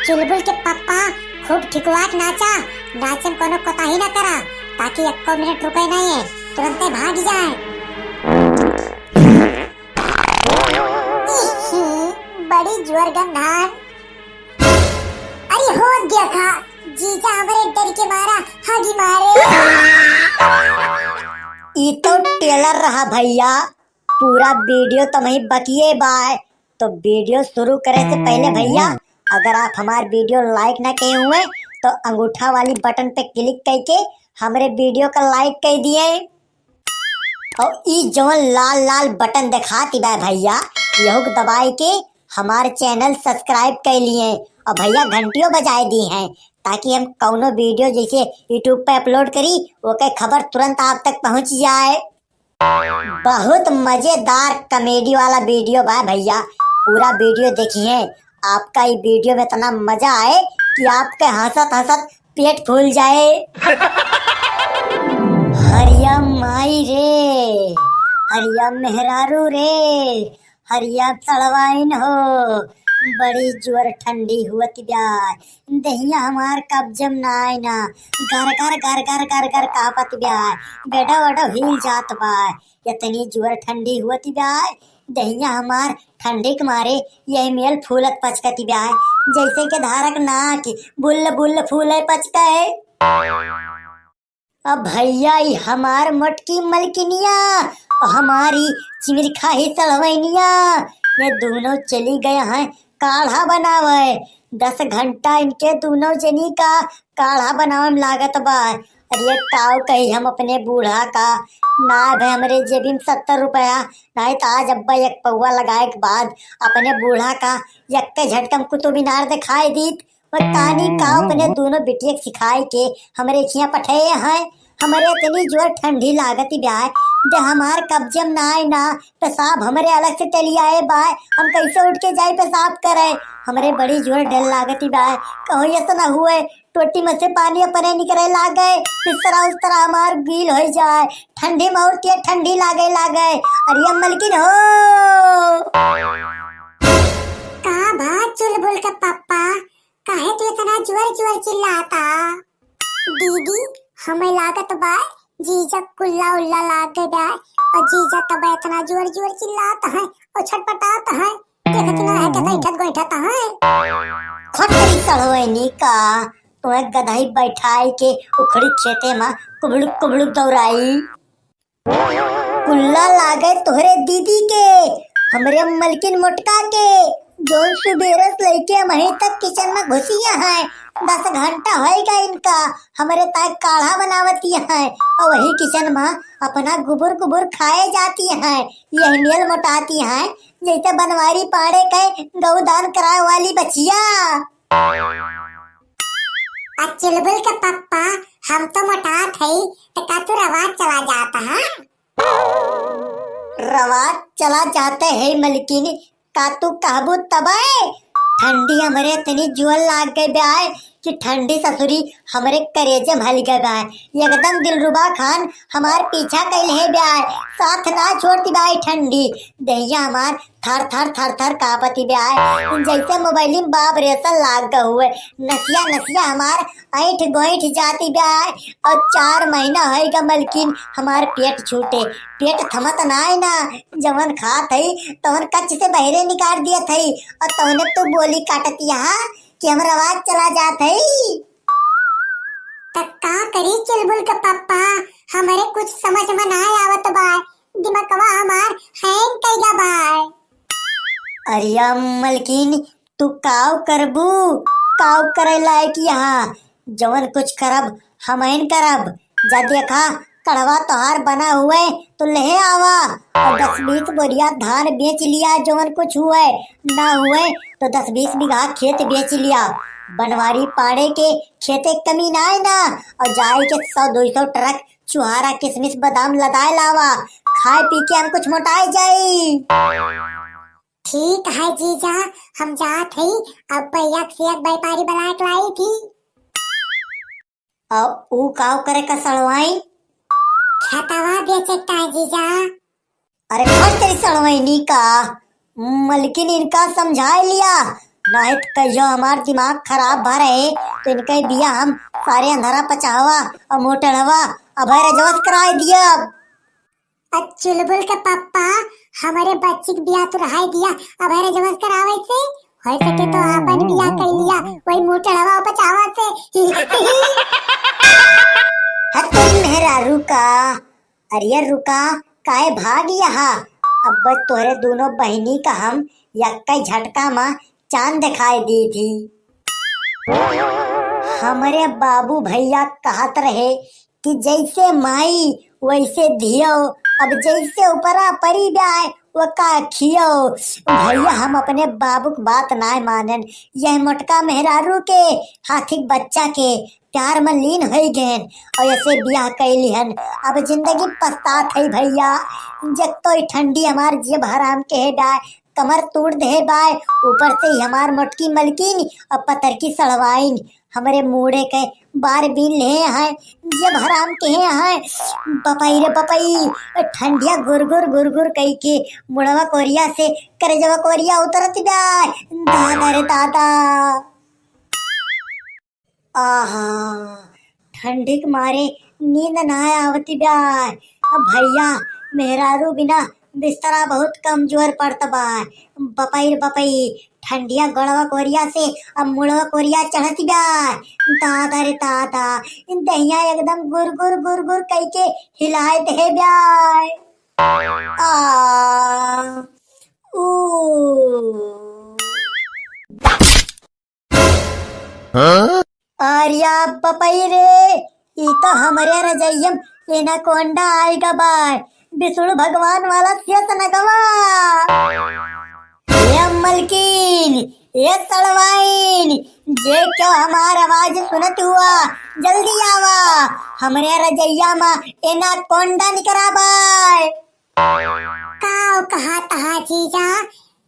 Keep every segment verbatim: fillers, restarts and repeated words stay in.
चुलबुल के पप्पा, खूब ठिकुआ के नाचा, नाचे में कोनो कोताही ना करा, ताकि एको मिनट रुके नहीं है, तुरंते भाग जाए। बड़ी जोर गंधार। अरे हो देखा, जीजा हमरे डर के मारा हगी मारे। ई तो trailer रहा भैया, पूरा video तो वहीं बकिए बाय। तो video शुरू करे से पहले भैया, अगर आप हमार video like ना किए हुए तो अंगूठा वाली button पे click करके हमरे video का like कर दिए। और ई जवन लाल लाल button दिखाती बा भैया, यहू के दबाए के हमार channel subscribe कर लिए और भैया घंटियों बजाए दी हैं, ताकि हम कौनो video जैसे YouTube पे upload करी, ओके खबर तुरंत आप तक पहुँच जाए। बहुत मजेदार comedy वाला video बा भैया, पूरा video देखिए। आपका ई video में इतना मजा आए कि आपके हंसत हंसत पेट फूल जाए। हरिया माई रे, हरिया मेहरारू रे, हरिया सड़वाइन हो, बड़ी जोर ठंडी हुअत बा। देहिया हमार कब्जे में ना आए ना, गर गर गर गर गर गर कांपत बा, बेडो वेडो हिल जात बा। इतनी जोर ठंडी हुअत बा, देहिया हमार ठंडी के मारे यही मेल फूलत पचकत बा, जैसे के धारक नाक बुल्ल बुल्ल फूले पचके। अब भैया, ई हमार मोटकी मलकिनिया, हमारी चिमिरखा ही सड़वैनिया, ये दोनों चली गए हैं काढ़ा बनावे। दस घंटा इनके दोनों जनी का काढ़ा बनावे में लागत बा। अरे काव कही हम अपने बूढ़ा का, ना भाई हमरे जेबी में सत्तर रुपया, नहीं तो आज अब्बा एक पौवा लगाए के बाद अपने बूढ़ा का यक्के झटकम कुतुब मीनार दिखाई दीत। और तानी का अपने दोनों बिटिया के सिखाए के हमरे खिया पठे हैं। हमरे इतनी जोर ठंडी लागत बा, दे हमार कब्जे में ना आए ना, पेशाब हमरे अलग से चली आए बा, हम कैसे उठ के जाई पेशाब करे? हमरे बड़ी जोर डर लागत बा, कहो ऐसा ना हुए टोटी में से पानी अपने निकरे लागे, इस तरह उस तरह हमार गील हो जाए, ठंडी में और के ठंडी लागे लागे। अरे मलकिन हो। का बात चुलबुल के पप्पा, काहे तू इतना जोर जोर चिल्लाता? दीदी, हमें लागत बा जीजा कुल्ला उल्ला लाग गए बा, और जीजा तब इतना जोर जोर चिल्लात है और छटपटात है, देखत ना है कैसे इठत गोइठत है। खटरी सड़वैनी का, तुम्हें गदही बैठाई के उखड़ी खेते में कुबड़ुक कुबड़ुक दौड़ाई। कुल्ला लागे तोहरे दीदी के, हमरे मलकिन मोटका के, जौन सुबेरे से लइके अबहीं तक किचन में घुसिया हैं। दस घंटा होइगा इनका, हमरे ताई काढ़ा बनावती हैं और वही किचन में अपना गुबुर गुबुर खाए जाती हैं। यही मेल मोटाती हैं जैसे बनवारी पाड़े के गऊ दान कराए वाली बचिया। आ चुलबुल के पप्पा, हम तो मोटात हई, तो का तू रवाज चला जाता है? रवाज चला जाते है मलकिन, का तू कहबू तबे? ठंडी हमरे इतनी जोर लाग गए बा कि ठंडी ससुरी हमरे करेजे में हल गए बा। एकदम दिलरुबा खान हमार पीछा कैल है बा, साथ ना छोड़ती बा ठंडी। देहिया हमार थर थर थर थर कांपती बा, जैसे मोबाइल में बाप रेसन लाग गए हुए। नसिया नसिया हमार ऐंठ गोइठ जाती बा। और चार महीना होइगा मलकिन हमार पेट छूटे, पेट थमत ना है ना, जवन खात है तवन कच्च से बहरे निकाल दियत है। और तवने तू बोली काटत यहाँ कि हमर आवाज चला जात है। त का करी चुलबुल के पप्पा, हमरे कुछ समझ में ना आवत बा, दिमकवा हमार हैंग कइगा बा। अरे मलकिन, तू काव करबू? काव करे लायक यहाँ? जवन कुछ करब, हमइन करब। जा देखा, कड़वा तोहार बना हुए तो ले आवा, और दस बीस बोरिया धान बेच लिया, जवन कुछ हुए ना हुए तो दस बीस बीघा खेत बेच लिया। बनवारी पाड़े के खेते कमी ना है ना, और जाए के सौ दो सौ ट्रक छुहारा किशमिश बादाम लदाए लावा, खाए पी के हम कुछ मोटाए जाई। ठीक है जीजा, हम जात हई, अब एक से एक व्यापारी बुलाए के लाई थी। अब ऊ काव करे का सड़वाई? खेतवा बेचे का है जीजा। अरे फट तेरी सड़वाई नी का, मलकिन इनका समझाए लिया, नाहीं त कहियो हमार दिमाग खराब भा रहे, तो इनके बिया हम सारे अंधरा पचावा और मोटड़वा अभय रजवत कराए दिया। अब चुलबुल के पप्पा, हमरे बच्ची के बिया तू रहाई दिया, अभय रजवत करावे से, हो सके तो आपन बिया कर लिया, वही मोटड़वा पचावा से। हतई मेहरारू का, अरे रुका, काहे भाग यहाँ? अब तोहरे दोनों बहिनी का हम यक्का झटका मा चांद दिखाई दी थी। हमरे बाबू भैया कहत रहे कि जैसे माई वैसे धियो, अब जैसे ऊपरा परी जाए वो का खियो। भैया हम अपने बाबू के बात ना मानन, यह मोटका मेहरारू के हाथी के बच्चा के प्यार में लीन होई गएन और ऐसे बियाह कैली हन। अब जिंदगी पछतात है भैया, जब तो ई ठंडी हमार जेब हराम के है डाय, कमर तोड़ दे बाय, ऊपर से ही हमार मोटकी मलकिन और पतर की सड़वाइन हमरे मूड़े के बार बीन ले हैं, जेब हराम के हैं। बपई रे बपई, ठंडिया गुरगुर गुरगुर कई के मुड़वा कोरिया से करजवा कोरिया उतरत बा। दादा रे दादा। आहा, ठंडी के मारे नींद ना आवती बा। अब भैया, मेहरारू बिना बिस्तरा बहुत कमजोर पड़त बा। बपई रे बपई, ठंडिया गोड़वा कोरिया से अब मुड़वा कोरिया चढ़त बा। दादा रे दादा, इन दहिया एकदम गुर गुर गुर गुर कई के हिलाए दे बा। आ, ऊ। अरे बपई रे, ई तो हमरे रजइयम एनाकोंडा आइगा बा, विष्णु भगवान वाला शेष नगवा। ए मलकिन, ए सड़वाइन, जे क्यों हमार आवाज सुनत हुआ, जल्दी आवा, हमरे रजइया मा एनाकोंडा निकरा बा। काव कहा तहा जीजा,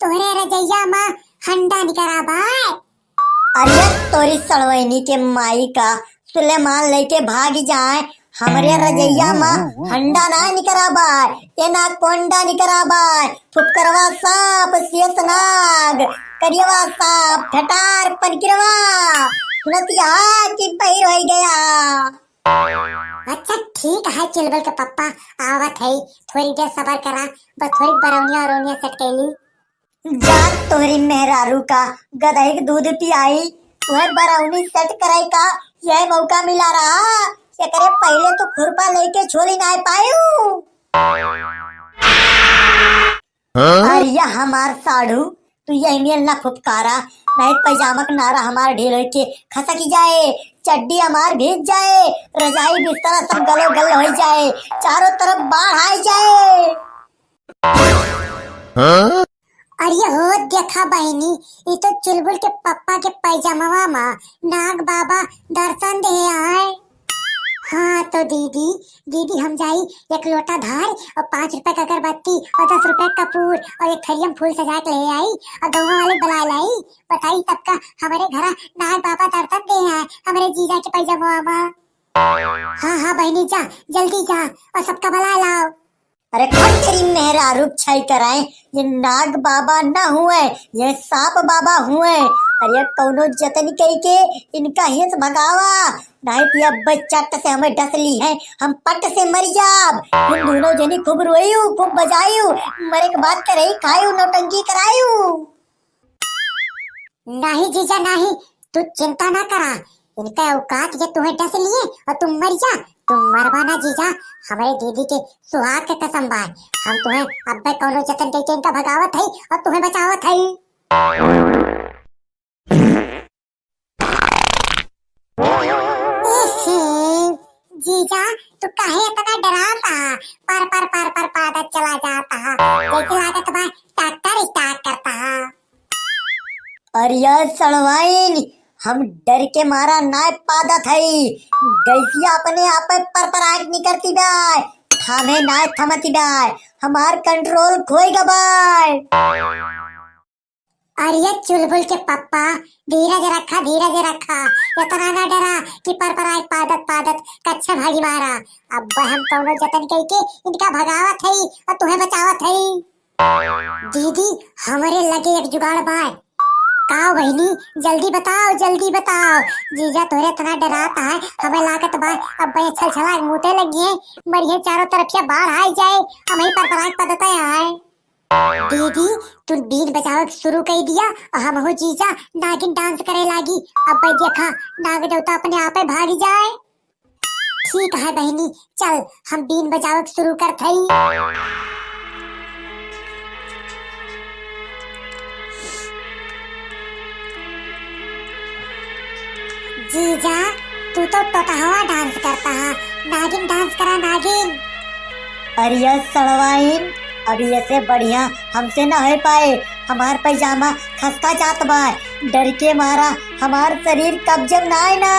तोहरे रजइया मा हंडा निकरा बा। अरे तोरी सड़वैनी के माई का, सुलेमान लेके भाग जाए, हमरे रजइया मा हंडा ना निकरा बा, एनाकोंडा निकरा बा, फुफकरवा सांप, शेष नाग, करियवा सांप, ठटार पनकिरवा, सुनतिया कि बहिर होई गया। अच्छा ठीक है चुलबुल के पप्पा, आवत है, थोड़ी देर सबर करा, बस थोड़ी बरौनिया अरौनिया सेट कैली। जा तोहरी मेहरारू का गदही के दूध पियाई, वह बरौनी सेट करे का यह मौका मिला रहा, एकरे पहले तो खुरपा लेके छोली ना पायू। हाँ? अरे या हमार साढ़ू, तू यही में ना फुफकारा, नहीं पैजामा के नारा हमार ढील होई के खसक जाए, चड्डी हमार भीज जाए, रजाई बिस्तरा सब गलो गल हो जाए, चारों तरफ बाढ़ आ जाए। हाँ? अरे हो देखा बहिनी, ई तो चुलबुल के पप्पा के पैजामवा मा नाग बाबा दर्शन दे आए। हाँ तो दीदी, दीदी हम जाई एक लोटा धार और पाँच रुपए का अगरबत्ती और दस रुपए का कपूर और एक थरिया में फूल सजा के ले आई और गाँव वाले बुला लाई, बताई सबका हमारे घरा नाग बाबा दर्शन दे आए हमारे जीजा के पैजामा मा। हाँ हाँ बहिनी जा, जल्दी जा और सबका बुला लाओ। अरे कौन तेरी मेहरारू छाई कराए, ये नाग बाबा ना हुए, ये सांप बाबा हुए। अरे कौनो जतन कई के इनका हित भगावा, नहीं तो अब चट से हमें डस ली है, हम पट से मर जाब। तुम दोनों जनी खूब रोयू, खूब बजायू, मरे के बाद करे खायू, नौटंकी करायू। नहीं जीजा नहीं, तू चिंता ना करा, इनका औकात जे तुम्हें डस लिए और तुम मर जा, तुम मरबा ना जीजा, हमारे दीदी के सुहाग के कसम बा, हम तुम्हें अब्बे कौनो जतन कई के इनका भगावत है और तुम्हें बचावत है। इसी, जीजा, तू काहे इतना डराता है? पर, पर, पर, पर पादत चला जाता है। जैसे लागत बा, ट्रैक्टर स्टार्ट करता है। अरे यार सड़वाइन, हम डर के मारा नाय पादत हई। गैसिया अपने आप पर, पर आग निकलती बा। थामे नाय थमती बा। हमार कंट्रोल खोई गबाय। अरे चुलबुल के पप्पा, धीरज रखा, धीरज रखा। इतना ना डरा कि पर पर आए पादत पादत कच्छे भागी मारा। अब हम कौनो जतन कई के इनका भगावत हई और तुम्हें बचावत हई। दीदी, हमरे लगे एक जुगाड़ बाय। का बहिनी, जल्दी बताओ, जल्दी बताओ। जीजा तोहरे इतना डरात है, हमें लागत बा अब ये छलछला के मूते लगी है, मरिए चारों तरफ से बाढ़ आई जाए, हम ही पर पराग पदते आए। दीदी, तू बीन बजावे के शुरू कर दिया और हम हो जीजा नागिन डांस करे लागी। अब भाई देखा, नाग देवता अपने आप ही भाग जाए। ठीक है बहिनी, चल हम बीन बजावे के शुरू करत हई। जीजा, तू तो टोटहवा डांस करता है, नागिन डांस करा, नागिन। अरे ये सड़वाइन, अब ये से बढ़िया हमसे ना हो पाए, हमार पैजामा खसका जात बा, डर के मारा हमार शरीर कब्जे में ना आए ना।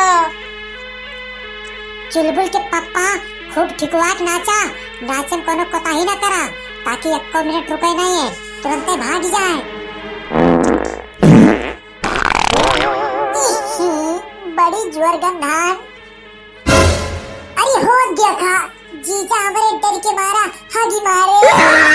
चुलबुल के पप्पा, खूब ठिकवा के नाचा, नाचे में कोनो कोताही ना करा, ताकि एको मिनट रुके नहीं है, तुरंते भाग जाए। बड़ी जोर गंधार। अरे हो देखा, जीजा हमरे डर के मारा हगी मारे।